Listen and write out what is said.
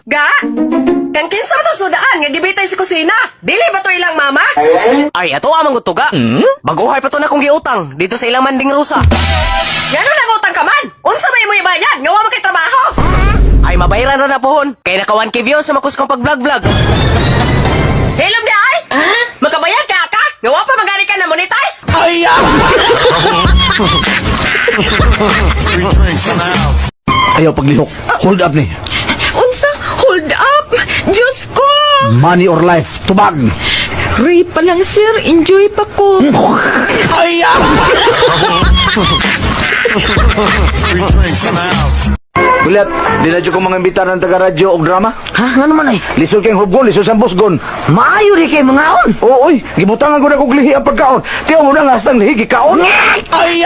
Ga? Kang kinsa ba to sudaan nga gibitay sa kusina? Dili ba to ilang mama? Ay, ato amang gutuga. Baguhay pa to na kong giutang dito sa ilang manding rusa. Ngano nangutang ka man? Unsa ba imo ibayad? Nga wa man kay trabaho? Ay, mabayaran ra na pohon. Kay naka 1K views sa makus kong pag-vlog-vlog. Hilom di ay? Makabayad ka ka? Nga wa pa magali ka na monetize? Ay! Ayaw paglihok. Hold up ni. Unsa? Hold up! Diyos ko! Money or life. Tubag. Rape pa lang, sir. Enjoy pa ko. Ay! Gulat, di na dyan ko mga imbitar ng taga-radyo o drama. Ha? Ano man ay? Lisod kayong hubgon, lisod sa busgon. Maayo rin kay mga on. Oo, oy, gibutangan ko na kog lihi ang pagkaon. Tiyaw mo na nga hastang lihi, gikaon. Ay!